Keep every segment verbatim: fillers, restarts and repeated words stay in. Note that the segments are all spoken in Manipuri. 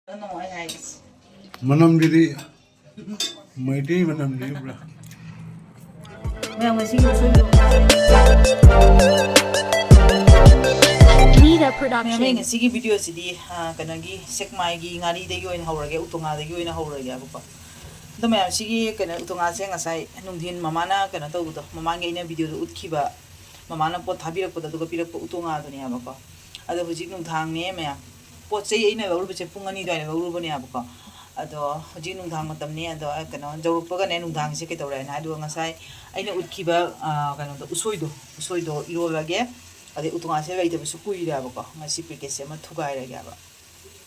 ꯅꯨꯡꯉꯥꯏ ꯍꯥꯏꯒꯦ꯫ ꯃꯅꯝꯁꯤꯗꯤ ꯃꯩꯇꯩ ꯃꯅꯝꯅꯤ ꯄꯨꯔꯥ꯫ ꯃꯌꯥꯝ ꯉꯁꯤꯒꯤ ꯎꯁꯣꯏꯗꯣ꯫ Nida ꯃꯌꯥꯝ, ꯑꯩ Production꯫ ꯉꯁꯤꯒꯤ ꯚꯤꯗꯤꯑꯣꯁꯤꯗꯤ, ꯑ, ꯀꯩꯅꯣꯒꯤ ꯁꯦꯛꯃꯥꯏꯒꯤ ꯉꯥꯔꯤꯗꯒꯤ ꯑꯣꯏꯅ ꯍꯧꯔꯒꯦ, ꯎꯇꯣꯡꯉꯥꯗꯒꯤ ꯑꯣꯏꯅ ꯍꯧꯔꯒꯦꯕꯀꯣ꯫ ꯑꯗꯣ ꯃꯌꯥꯝ, ꯁꯤꯒꯤ ꯀꯩꯅꯣ ꯎꯇꯣꯡꯉꯥꯁꯦ ꯉꯁꯥꯏ ꯅꯨꯡꯊꯤꯟ ꯃꯃꯥꯅ ꯀꯩꯅꯣ ꯇꯧꯕꯗꯣ, ꯃꯃꯥꯡꯒꯤ ꯑꯩꯅ ꯚꯤꯗꯤꯑꯣꯗ ꯎꯠꯈꯤꯕ, ꯃꯃꯥꯅ ꯄꯣꯠ ꯊꯥꯕꯤꯔꯛꯄꯗꯣ, ꯑꯗꯨꯒ ꯄꯤꯔꯛꯄ ꯎꯇꯣꯡꯉꯥꯗꯨꯅꯦꯕꯀꯣ꯫ ꯑꯗꯣ ꯍꯧꯖꯤꯛ ꯅꯨꯡꯗꯥꯡꯅꯦ ꯃꯌꯥꯝ, ꯄꯣꯠ ꯆꯩ ꯑꯩꯅ ꯂꯧꯔꯨꯕꯁꯦ ꯄꯨꯡ ꯑꯅꯤ ꯑꯗꯨꯋꯥꯏꯗ ꯂꯧꯔꯨꯕꯅꯦꯕꯀꯣ꯫ ꯑꯗꯣ ꯍꯧꯖꯤꯛ ꯅꯨꯡꯗꯥꯡ ꯃꯇꯝꯅꯤ꯫ ꯑꯗꯣ ꯀꯩꯅꯣ ꯌꯧꯔꯛꯄꯒꯅꯦ, ꯅꯨꯡꯗꯥꯡꯁꯦ ꯀꯩꯗꯧꯔꯦ ꯍꯥꯏꯅ ꯍꯥꯏꯗꯨꯒ, ꯉꯁꯥꯏ ꯑꯩꯅ ꯎꯠꯈꯤꯕ, ꯑ, ꯀꯩꯅꯣꯗꯣ, ꯎꯁꯣꯏꯗꯣ, ꯎꯁꯣꯏꯗꯣ ꯏꯔꯣꯜꯂꯒꯦ, ꯑꯗꯩ ꯎꯇꯣꯡꯉꯥꯁꯦ ꯂꯩꯇꯕꯁꯨ ꯀꯨꯏꯔꯦꯕꯀꯣ꯫ ꯉꯁꯤ ꯄꯦꯀꯦꯖꯁꯦ ꯑꯃ ꯊꯨꯒꯥꯏꯔꯒꯦꯕ꯫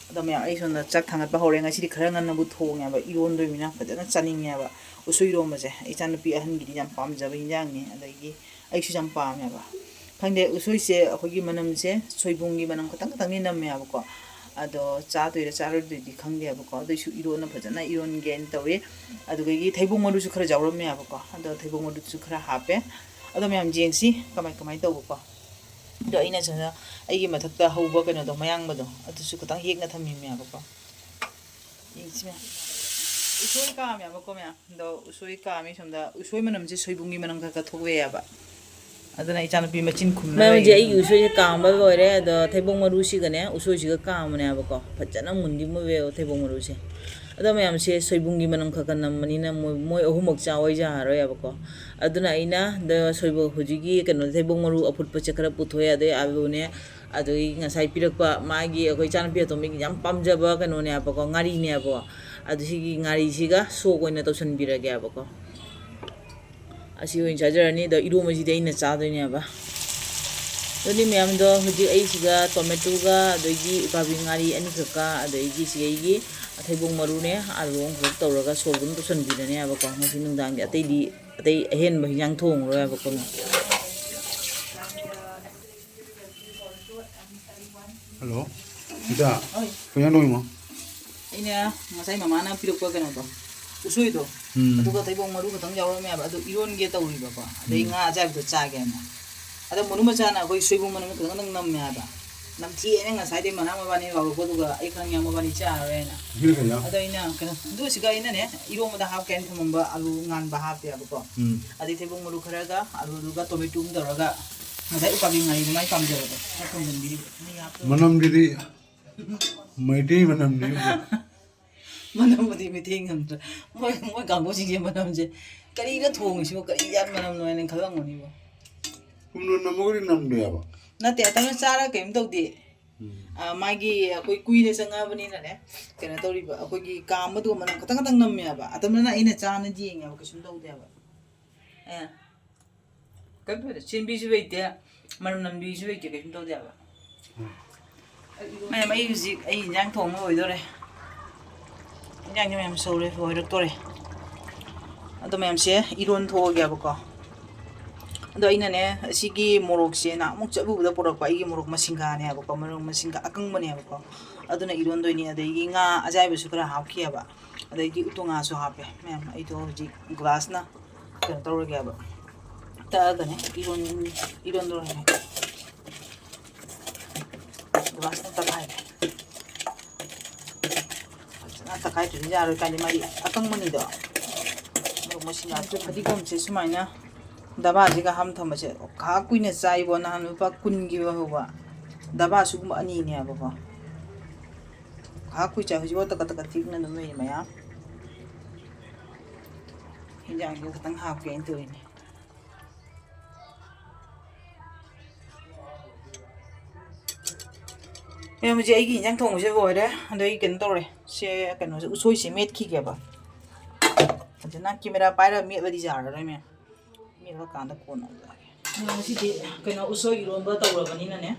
ꯑꯗꯣ ꯃꯌꯥꯝ, ꯑꯩ ꯁꯣꯝꯗ ꯆꯥꯛ ꯊꯥꯡꯒꯠꯄ ꯍꯧꯔꯦ꯫ ꯉꯁꯤꯗꯤ ꯈꯔ ꯉꯟꯅꯕꯨ ꯊꯣꯡꯉꯦꯕ, ꯏꯔꯣꯟꯗꯣꯏꯅꯤꯅ ꯐꯖꯅ ꯆꯥꯅꯤꯡꯉꯦꯕ꯫ ꯎꯁꯣꯏ ꯏꯔꯣꯝꯕꯁꯦ ꯏꯆꯥꯅꯨꯄꯤ ꯑꯍꯟꯒꯤꯗꯤ ꯌꯥꯝ ꯄꯥꯝꯖꯕ ꯍꯤꯟꯖꯥꯡꯅꯤ, ꯑꯗꯒꯤ ꯑꯩꯁꯨ ꯌꯥꯝ ꯄꯥꯝꯃꯦꯕ꯫ ꯈꯪꯗꯦ, ꯎꯁꯣꯏꯁꯦ ꯑꯩꯈꯣꯏꯒꯤ ꯃꯅꯝꯁꯦ ꯁꯣꯏꯕꯨꯝꯒꯤ ꯃꯅꯝ ꯈꯇꯪ ꯈꯇꯪꯗꯤ ꯅꯝꯃꯦꯕꯀꯣ꯫ ꯑꯗꯣ ꯆꯥꯗꯣꯏꯔꯥ ꯆꯥꯔꯣꯏꯗꯣꯏꯗꯤ ꯈꯪꯗꯦꯕꯀꯣ꯫ ꯑꯗꯨꯏꯁꯨ ꯏꯔꯣꯟꯅ ꯐꯖꯅ ꯏꯔꯣꯟꯒꯦꯅ ꯇꯧꯏ꯫ ꯑꯗꯨꯗꯒꯤ ꯊꯩꯕꯣꯡ ꯃꯔꯨꯁꯨ ꯈꯔ ꯌꯥꯎꯔꯝꯃꯦꯕꯀꯣ꯫ ꯑꯗꯣ ꯊꯩꯕꯣꯡ ꯃꯔꯨꯗꯨꯁꯨ ꯈꯔ ꯍꯥꯞꯄꯦ꯫ ꯑꯗꯣ ꯃꯌꯥꯝ, ꯌꯦꯡꯁꯤ ꯀꯃꯥꯏ ꯀꯃꯥꯏ ꯇꯧꯕꯀꯣ꯫ ꯑꯗꯣ ꯑꯩꯅ ꯁꯤꯗ ꯑꯩꯒꯤ ꯃꯊꯛꯇ ꯍꯧꯕ ꯀꯩꯅꯣꯗꯣ, ꯃꯌꯥꯡꯕꯗꯣ, ꯑꯗꯨꯁꯨ ꯈꯤꯇꯪ ꯍꯦꯛꯅ ꯊꯝꯃꯤꯅꯦꯕꯀꯣ꯫ ꯌꯦꯡꯁꯤ ꯃꯌꯥꯝ꯫ ꯎꯁꯣꯏ ꯀꯥꯝꯃꯦꯕꯀꯣ ꯃꯌꯥꯝ꯫ ꯑꯗꯣ ꯎꯁꯣꯏ ꯀꯥꯝꯃꯤ ꯁꯣꯝꯗ꯫ ꯎꯁꯣꯏ ꯃꯅꯝꯁꯦ ꯁꯣꯏꯕꯨꯝꯒꯤ ꯃꯅꯝ ꯈꯔ ꯈꯔ ꯊꯣꯛꯂꯛꯑꯦꯕ꯫ ꯑꯗꯨꯅ ꯏꯆꯥꯅꯨꯄꯤ ꯃꯆꯤꯟ ꯈꯨꯝꯅ ꯃꯌꯥꯝꯁꯦ, ꯂꯩꯔꯦ꯫ ꯑꯩꯒꯤ ꯎꯁꯣꯏꯁꯦ ꯀꯥꯝꯕ ꯂꯣꯏꯔꯦ꯫ ꯑꯗꯣ ꯊꯩꯕꯣꯡ ꯃꯔꯨꯁꯤꯒꯅꯦ, ꯎꯁꯣꯏꯁꯤꯒ ꯀꯥꯝꯕꯅꯦꯕꯀꯣ꯫ ꯐꯖꯅ ꯃꯨꯟꯗꯤ ꯃꯨꯜꯂꯦꯕ ꯊꯩꯕꯣꯡ ꯃꯔꯨꯁꯦ꯫ ꯑꯗꯣ ꯃꯌꯥꯝꯁꯦ, ꯁꯣꯏꯕꯨꯝꯒꯤ ꯃꯅꯝ ꯈꯔ ꯈꯔ ꯅꯝꯕꯅꯤꯅ ꯃꯣꯏ, ꯃꯣꯏ ꯑꯍꯨꯝꯃꯛ ꯆꯥꯎ ꯍꯥꯏ ꯌꯥꯔꯔꯣꯏꯕꯀꯣ꯫ ꯑꯗꯨꯅ ꯑꯩꯅ ꯗ-, ꯁꯣꯏꯕꯨꯝ, ꯍꯧꯖꯤꯛꯀꯤ ꯀꯩꯅꯣ, ꯊꯩꯕꯣꯡ ꯃꯔꯨ ꯑꯐꯨꯠꯄꯁꯦ ꯈꯔ ꯄꯨꯊꯣꯛꯑꯦ꯫ ꯑꯗꯩ ꯑꯂꯨꯅꯦ, ꯑꯗꯒꯤ ꯉꯁꯥꯏ ꯄꯤꯔꯛꯄ ꯃꯥꯒꯤ, ꯑꯩꯈꯣꯏ ꯏꯆꯥꯅꯨꯄꯤ ꯑꯇꯣꯝꯕꯤꯒꯤ ꯌꯥꯝ ꯄꯥꯝꯖꯕ ꯀꯩꯅꯣꯅꯦꯕꯀꯣ, ꯉꯥꯔꯤꯅꯦꯕꯀꯣ꯫ ꯑꯗꯨ ꯁꯤꯒꯤ ꯉꯥꯔꯤꯁꯤꯒ ꯁꯣꯛ ꯑꯣꯏꯅ ꯇꯧꯁꯟꯕꯤꯔꯒꯦꯕꯀꯣ꯫ ꯑꯁꯤ ꯑꯣꯏꯅ ꯆꯥꯖꯔꯅꯤ꯫ ꯑꯗꯣ ꯏꯔꯣꯝꯕꯁꯤꯗꯤ ꯑꯩꯅ ꯆꯥꯗꯣꯏꯅꯦꯕ꯫ ꯑꯗꯨꯗꯤ ꯃꯌꯥꯝꯗꯣ, ꯍꯧꯖꯤꯛ ꯑꯩ ꯁꯤꯗ ꯇꯣꯃꯦꯇꯣꯒ ꯑꯗꯒꯤ ꯎꯀꯥꯕꯤ ꯉꯥꯔꯤ ꯑꯅꯤꯈꯛꯀ, ꯑꯗꯒꯤ ꯁꯤꯒ ꯑꯩꯒꯤ ꯊꯩꯕꯣꯡ ꯃꯔꯨꯅꯦ, ꯑꯂꯨ ꯑꯃꯈꯛ ꯇꯧꯔꯒ ꯁꯣꯛ ꯑꯗꯨꯝ ꯇꯧꯁꯟꯕꯤꯔꯅꯦꯕꯀꯣ꯫ ꯉꯁꯤ ꯅꯨꯡꯗꯥꯡꯒꯤ ꯑꯇꯩꯗꯤ, ꯑꯇꯩ ꯑꯍꯦꯟꯕ ꯍꯤꯟꯖꯥꯡ ꯊꯣꯡꯉꯔꯣꯏꯕꯀꯣ꯫ ꯍꯜꯂꯣ, ꯏꯇꯥ, ꯍꯣꯏ꯫ ꯀꯩꯅꯣ ꯇꯧꯔꯤꯃꯣ? ꯑꯩꯅ ꯉꯁꯥꯏ ꯃꯃꯥꯅ ꯄꯤꯔꯛꯄ ꯀꯩꯅꯣꯗꯣ, ꯎꯁꯣꯏꯗꯣ, ꯎꯝ꯫ ꯑꯗꯨꯒ ꯊꯩꯕꯣꯡ ꯃꯔꯨ ꯈꯛꯇꯪ ꯌꯥꯎꯔꯝꯃꯦꯕ, ꯑꯗꯨ ꯏꯔꯣꯟꯒꯦ ꯇꯧꯔꯤꯕꯀꯣ, ꯑꯗꯩ ꯎꯝ꯫ ꯉꯥ ꯑꯌꯥꯏꯕꯗꯣ ꯆꯥꯒꯦꯅ꯫ ꯑꯗꯣ ꯃꯔꯨ ꯃꯆꯥꯅ ꯑꯩꯈꯣꯏ ꯁꯣꯏꯕꯨꯝ ꯃꯅꯝ ꯈꯤꯇꯪ ꯈꯤꯇꯪ ꯅꯝꯃꯦ ꯍꯥꯏꯕ, ꯅꯝꯊꯤꯑꯦꯅ ꯉꯁꯥꯏꯗꯩ ꯃꯅꯥ ꯃꯕꯥꯅꯤ ꯂꯥꯎꯔꯛꯄꯗꯨꯒ ꯑꯩ ꯈꯪꯉꯦ ꯃꯕꯥꯅꯤ ꯆꯥꯔꯔꯣꯏꯅ꯫ ꯑꯗꯨꯅ ꯀꯩꯅꯣ? ꯑꯗꯣ ꯑꯩꯅ ꯀꯩꯅꯣ, ꯑꯗꯨ ꯁꯤꯒ ꯑꯩꯅꯅꯦ, ꯏꯔꯣꯝꯕꯗ ꯍꯥꯞꯀꯦ ꯍꯥꯏꯅ ꯊꯝꯃꯝꯕ ꯑꯂꯨ ꯉꯥꯟꯕ ꯍꯥꯞꯄꯦꯕꯀꯣ꯫ ꯎꯝ꯫ ꯑꯗꯩ ꯊꯩꯕꯣꯡ ꯃꯔꯨ ꯈꯔꯒ ꯑꯂꯨꯗꯨꯒ ꯇꯣꯃꯦꯇꯣ ꯑꯃ ꯇꯧꯔꯒ ꯉꯁꯥꯏ ꯎꯀꯥꯕꯤ ꯉꯥꯔꯤ ꯑꯗꯨꯃꯥꯏꯅ ꯀꯥꯝꯖꯕꯗꯣ ꯈꯔ ꯊꯣꯡꯖꯟꯕꯤꯔꯤꯕ꯫ ꯃꯅꯝꯁꯤꯗꯤ ꯃꯩꯇꯩ ꯃꯅꯝꯅꯤ꯫ ꯃꯅꯝꯕꯨꯗꯤ ꯃꯩꯇꯩ ꯉꯝꯗ꯭ꯔꯦ꯫ ꯃꯣꯏ, ꯃꯣꯏ ꯀꯥꯡꯕꯨꯁꯤꯡꯁꯦ ꯃꯅꯝꯁꯦ, "ꯀꯔꯤꯅ ꯊꯣꯡꯉꯤꯁꯤꯕꯣ? ꯀꯔꯤ ꯖꯥꯠ ꯃꯅꯝꯅꯣ?" ꯍꯥꯏꯅ ꯈꯜꯂꯝꯒꯅꯤꯕꯣ꯫ ꯀꯨꯝꯅꯣ ꯅꯝꯃꯒꯗꯤ ꯅꯝꯗꯦ ꯍꯥꯏꯕ꯫ ꯅꯠꯇꯦ, ꯑꯇꯪꯅ ꯆꯥꯔꯒ ꯀꯩꯝ ꯇꯧꯗꯦ꯫ ꯎꯝ꯫ ꯑ, ꯃꯥꯒꯤ ꯑꯩꯈꯣꯏ ꯀꯨꯏꯅ ꯆꯪꯉꯛꯑꯕꯅꯤꯅꯅꯦ, ꯀꯩꯅꯣ ꯇꯧꯔꯤꯕ, ꯑꯩꯈꯣꯏꯒꯤ ꯀꯥꯝꯕꯗꯣ ꯃꯅꯝ ꯈꯇꯪ ꯈꯇꯪ ꯅꯝꯃꯦꯕ꯫ ꯑꯇꯝꯅꯅ ꯑꯩꯅ ꯆꯥꯅꯗꯤ ꯌꯦꯡꯉꯦꯕ, ꯀꯩꯁꯨꯝ ꯇꯧꯗꯦꯕ꯫ ꯑꯦ꯫ ꯀꯩꯝ ꯇꯧꯗꯦ꯫ ꯆꯦꯟꯕꯤꯁꯨ ꯂꯩꯇꯦ, ꯃꯅꯝ ꯅꯝꯕꯤꯁꯨ ꯂꯩꯇꯦ, ꯀꯩꯁꯨꯝ ꯇꯧꯗꯦ ꯍꯥꯏꯕ꯫ ꯎꯝ꯫ ꯃꯌꯥꯝ, ꯑꯩ ꯍꯧꯖꯤꯛ ꯑꯩ ꯏꯟꯖꯥꯡ ꯊꯣꯡꯕ ꯑꯣꯏꯗꯣꯔꯦ꯫ ꯏꯟꯖꯥꯡꯁꯦ ꯃꯌꯥꯝ ꯁꯧꯔꯦ, ꯂꯣꯏꯔꯛꯇꯣꯔꯦ꯫ ꯑꯗꯣ ꯃꯌꯥꯝꯁꯦ ꯏꯔꯣꯟ ꯊꯣꯛꯑꯒꯦꯕꯀꯣ꯫ ꯑꯗꯣ ꯑꯩꯅꯅꯦ, ꯑꯁꯤꯒꯤ ꯃꯣꯔꯣꯛꯁꯦ ꯅꯍꯥꯟꯃꯨꯛ ꯆꯠꯂꯨꯕꯗ ꯄꯨꯔꯛꯄ ꯑꯩꯒꯤ ꯃꯣꯔꯣꯛ ꯃꯁꯤꯡꯒꯥꯅꯦꯕꯀꯣ, ꯃꯣꯔꯣꯛ ꯃꯁꯤꯡꯒꯥ ꯑꯀꯪꯕꯅꯦꯕꯀꯣ꯫ ꯑꯗꯨꯅ ꯏꯔꯣꯟꯗꯣꯏꯅꯤ꯫ ꯑꯗꯒꯤ ꯉꯥ ꯑꯌꯥꯏꯕꯁꯨ ꯈꯔ ꯍꯥꯞꯈꯤꯑꯕ꯫ ꯑꯗꯩꯗꯤ ꯎꯇꯣꯡꯉꯥꯁꯨ ꯍꯥꯞꯄꯦ꯫ ꯃꯌꯥꯝ, ꯑꯩꯗꯣ ꯍꯧꯖꯤꯛ ꯒ꯭ꯂꯥꯁꯅ ꯀꯩꯅꯣ ꯇꯧꯔꯒꯦꯕ, ꯇꯛꯑꯒꯅꯦ ꯏꯔꯣꯟ-, ꯏꯔꯣꯟꯗꯣꯔꯦ꯫ ꯒ꯭ꯂꯥꯁꯅ ꯇꯛꯈꯥꯏꯔꯦ꯫ ꯐꯖꯅ ꯇꯛꯈꯥꯏꯗ꯭ꯔꯗꯤ ꯌꯥꯔꯣꯏ, ꯀꯥꯏꯗꯤ ꯃꯥꯗꯤ ꯑꯀꯪꯕꯅꯤꯗꯣ꯫ ꯃꯣꯔꯣꯛ ꯃꯁꯤꯡꯒꯥ, ꯐꯗꯤꯒꯣꯝꯁꯦ ꯁꯨꯃꯥꯏꯅ ꯗꯕꯥꯁꯤꯒ ꯍꯥꯝ ꯊꯝꯕꯁꯦ ꯉꯥꯏꯍꯥꯛ ꯀꯨꯏꯅ ꯆꯥꯏꯕꯣ, ꯅꯍꯥꯟ ꯂꯨꯄꯥ ꯀꯨꯟꯒꯤ ꯂꯧꯍꯧꯕ ꯗꯕꯥ ꯁꯤꯒꯨꯝꯕ ꯑꯅꯤꯅꯦꯕꯀꯣ꯫ ꯉꯥꯏꯍꯥꯛ ꯀꯨꯏ ꯆꯥꯏ, ꯍꯧꯖꯤꯛꯐꯥꯎ ꯇꯀꯠ ꯇꯀꯠ ꯇꯦꯛꯅ ꯑꯗꯨꯝ ꯂꯩꯔꯤ ꯃꯌꯥꯝ꯫ ꯍꯤꯟꯖꯥꯡꯁꯦ ꯈꯤꯇꯪ ꯍꯥꯞꯀꯦꯅ ꯇꯧꯔꯤꯅꯦ꯫ ꯃꯌꯥꯝ, ꯍꯧꯖꯤꯛ ꯑꯩꯒꯤ ꯏꯟꯖꯥꯡ ꯊꯣꯡꯕꯁꯦ ꯂꯣꯏꯔꯦ꯫ ꯑꯗꯣ ꯑꯩ ꯀꯩꯅꯣ ꯇꯧꯔꯦ, ꯁꯦ, ꯀꯩꯅꯣꯁꯦ, ꯎꯁꯣꯏꯁꯦ ꯃꯦꯠꯈꯤꯒꯦꯕ꯫ ꯐꯖꯅ ꯀꯦꯃꯦꯔꯥ ꯄꯥꯏꯔꯒ ꯃꯦꯠꯂꯗꯤ ꯌꯥꯔꯔꯣꯏ ꯃꯌꯥꯝ꯫ ꯃꯦꯠꯂꯀꯥꯟꯗ ꯀꯣꯟꯅ ꯎꯠꯂꯛꯑꯒꯦ꯫ ꯉꯁꯤꯗꯤ ꯀꯩꯅꯣ, ꯎꯁꯣꯏ ꯏꯔꯣꯟꯕ ꯇꯧꯔꯕꯅꯤꯅꯅꯦ,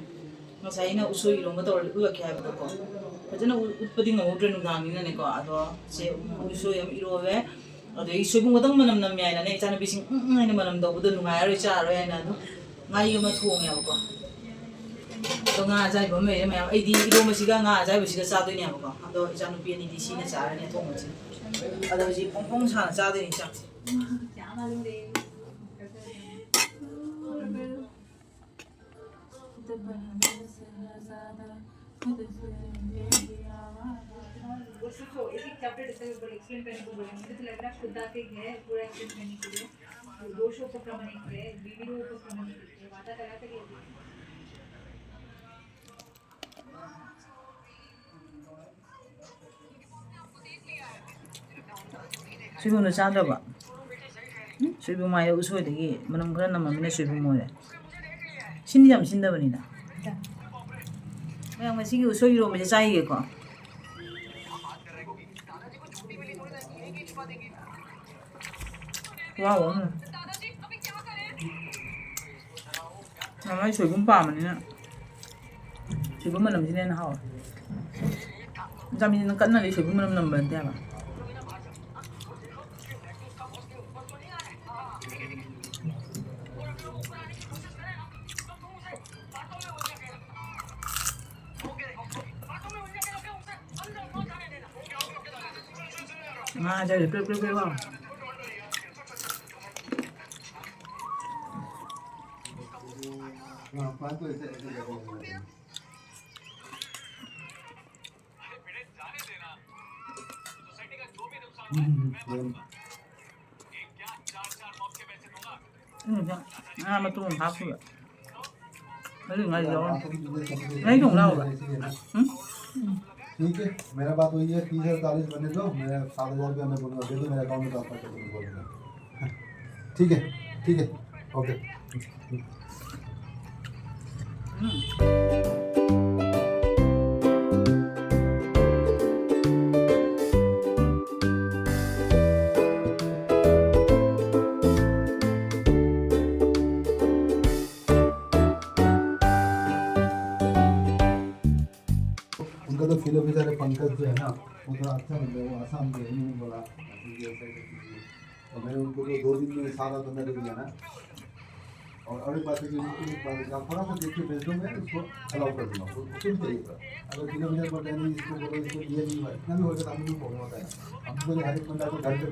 ꯉꯁꯥꯏ ꯑꯩꯅ ꯎꯁꯣꯏ ꯏꯔꯣꯟꯕ ꯇꯧꯔꯗꯤ ꯎꯠꯂꯛꯀꯦ ꯍꯥꯏꯕꯗꯣꯀꯣ, ꯐꯖꯅ ꯎ-, ꯎꯠꯄꯗꯤ ꯉꯝꯍꯧꯗ꯭ꯔꯦ ꯅꯨꯡꯗꯥꯡꯅꯤꯅꯅꯦꯀꯣ꯫ ꯑꯗꯣ ꯁꯦ, ꯎꯁꯣꯏ ꯑꯃ ꯏꯔꯣꯜꯂꯦ, ꯑꯗꯩ ꯁꯣꯏꯕꯨꯝ ꯈꯛꯇꯪ ꯃꯅꯝ ꯅꯝꯃꯦ ꯍꯥꯏꯅꯅꯦ, ꯏꯆꯥꯅꯨꯄꯤꯁꯤꯡ ꯎꯝ, ꯎꯝ ꯍꯥꯏꯅ ꯃꯅꯝ ꯇꯧꯕꯗꯣ ꯅꯨꯡꯉꯥꯏꯔꯔꯣꯏ, ꯆꯥꯔꯔꯣꯏ ꯍꯥꯏꯅ ꯑꯗꯨꯝ ꯉꯥꯔꯤ ꯑꯃ ꯊꯣꯡꯉꯦꯕꯀꯣ꯫ ꯑꯗꯣ ꯉꯥ ꯑꯖꯥꯏꯕ ꯑꯃ ꯂꯩꯔꯦ ꯃꯌꯥꯝ꯫ ꯑꯩꯗꯤ ꯏꯔꯣꯝꯕꯁꯤꯒ ꯉꯥ ꯑꯖꯥꯏꯕꯁꯤꯒ ꯆꯥꯗꯣꯏꯅꯦꯕꯀꯣ꯫ ꯑꯗꯣ ꯏꯆꯥꯅꯨꯄꯤ ꯑꯅꯤꯗꯤ ꯁꯤꯅ ꯆꯥꯔꯅꯤ ꯑꯊꯣꯡꯕꯁꯤꯅ꯫ ꯑꯗꯣ ꯍꯧꯖꯤꯛ ꯐꯣꯡ ꯐꯣꯡ ꯁꯥꯅ ꯆꯥꯗꯣꯏꯅꯤ ꯆꯥꯛꯁꯦ꯫ वो सिर्फ एक चैप्टर डिस्कस, एक्सप्लेन करने को बोला। मुझे तो लग रहा है खुद आके गए पूरा एक्सप्लेन करने के लिए। दो शो को प्रमाणित है, वीडियो को प्रमाणित है, वादा करा था कि ꯁꯣꯏꯕꯨꯝꯗꯣ ꯆꯥꯗ꯭ꯔꯕ? ꯎꯝ? ꯁꯣꯏꯕꯨꯝ ꯍꯥꯏꯔ ꯎꯁꯣꯏꯗꯒꯤ ꯃꯅꯝ ꯈꯔ ꯅꯝꯃꯝꯃꯤꯅ ꯁꯣꯏꯕꯨꯝ ꯑꯣꯏꯔꯦ꯫ ꯁꯤꯟꯗꯤ ꯌꯥꯝ ꯁꯤꯟꯗꯕꯅꯤꯗ꯫ ꯃꯌꯥꯝ ꯉꯁꯤꯒꯤ ꯎꯁꯣꯏ ꯏꯔꯣꯝꯕꯁꯦ ꯆꯥꯏꯒꯦꯀꯣ꯫ ꯈꯨꯍꯥꯎ ꯑꯃ꯫ ꯃꯃꯥꯏ ꯁꯣꯏꯕꯨꯝ ꯄꯥꯝꯕꯅꯤꯅ ꯁꯣꯏꯕꯨꯝ ꯃꯅꯝꯁꯤꯅ ꯍꯦꯟꯅ ꯍꯥꯎꯋꯦ꯫ ꯆꯥꯃꯤꯁꯤꯅ ꯀꯟꯅꯗꯤ ꯁꯣꯏꯕꯨꯝ ꯃꯅꯝ ꯅꯝꯕ ꯅꯠꯇꯦ ꯍꯥꯏꯕ꯫ ꯉꯥꯁꯦ ꯄ꯭ꯔꯦꯛ ꯄ꯭ꯔꯦꯛ ꯄ꯭ꯔꯦꯛ ꯂꯥꯎ꯫ ꯎꯝ, ꯉꯥ ꯃꯇꯨꯝ ꯑꯃ ꯍꯥꯞꯈꯤꯕ꯫ ꯑꯗꯨ ꯉꯥꯔꯤ ꯌꯥꯎꯔꯝꯃꯦ꯫ ꯉꯥꯔꯤ ꯊꯣꯡ ꯂꯥꯎꯕ꯫ ꯎꯝ? ठीक है, मेरा बात हुई है, तीस हजार चालीस बनने दो, मैं सात हजार रुपया मैं बोलूँगा, दे दो, मेरे अकाउंट में ट्रांसफर कर दो, बोलूँगा। ठीक है, ठीक है, ओके। उनका तो फिलोमिना पंकज जो है ना, वो थोड़ा अच्छा बंदा है, वो आसाम के हैं, उन्होंने बोला, "ऐसे भी ऐसा है, ऐसे भी है।" तो मैंने उनको जो दो दिन में सारा बंदा दे दिया ना, और, और एक बात है कि उनको एक बार आप थोड़ा सा देख के भेज दो, मैं उसको अलाउ कर दूंगा, वो, उसको भी चाहिए था। अगर फिलोमिना बोलता है, "नहीं, इसको बोलो, इसको ये नहीं हुआ", इतना भी होगा, तो हम लोग को प्रॉब्लम होता है। हम बोले, हर एक बंदा को घर पे